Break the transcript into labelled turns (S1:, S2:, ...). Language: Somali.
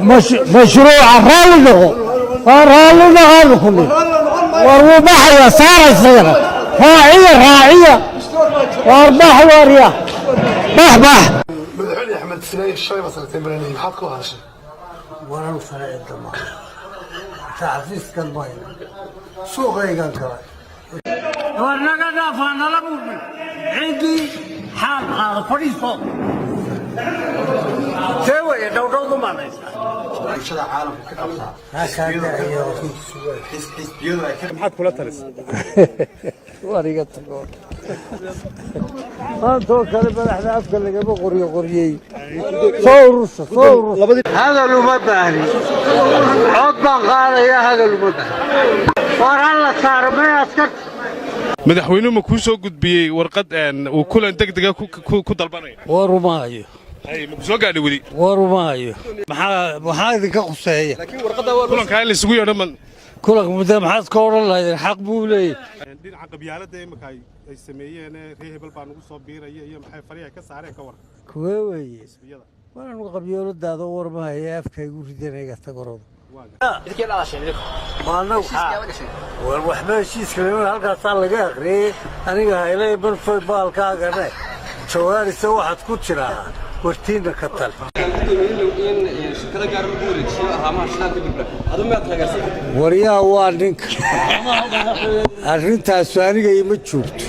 S1: Mashruuca raalli noqo, waa raalli noqoanu ku nidhi. War wuu baxaya, saara isagana, raaciya, raaciya. Waar bax, waarya, bax, bax.
S2: Madaxweyne Axmed Silaayi shalay baad tagtay Maranay, maxaad ku hadashay?
S1: Waran sare cidda maaha, xafiiskan mayna, suuqaygan kale. War naga dhaafaa, nala murmin. Ciddii xaal qaado, fadhiiso. See weye, dhowdhowdu maanaysa.
S2: Bulshada caalamka ka qabtaa xisbiyadu ay ka
S3: Maxaad kula talisay?
S1: War iga tago. Maantoo kale madaxda afka lagama qoryo qoryey. Soo urursa, soo urursa. Hadal uma baahni, cod baan qaadaya. Hadal uma baahni. War halla saaro may askarta.
S3: Madaxweynuhu ma kuu soo gudbiyey warqad uu kulan degdega ku dalbanayo?
S1: War uma hayo.
S3: Hay, ma ku soo gaadhay weli?
S1: War uma hayo. Maxaa idinka khuseeya?
S3: Kulankaa in laisugu yeedho man.
S1: Kulanka muddo maxaad ka odhan lahaydeen? Xaq buu leeyahy.
S3: Dhinaca qabyaaladda imika ay sameeyeen, reer hebel baa nagu soo biiraya iyo maxay farihi ka saareen, ka war?
S1: Kuwee weeye?
S3: Xisbiyada.
S1: War anu qabyooladaada war ma haya. Afka igu ridanayga tagorooda. War waxba heshiiska lama, halkaasaa laga aqriyey. Aniga hayle banfoy baalkaagane jawaarisa waxaad ku jiraa wartiina ka tal.
S4: In shirkado gaar lagu wareejiyo haamaha shidaalka Berbera, adu miyaad taageersan?
S1: Waryaa, waa ninka arrintaasu aniga ima joogto.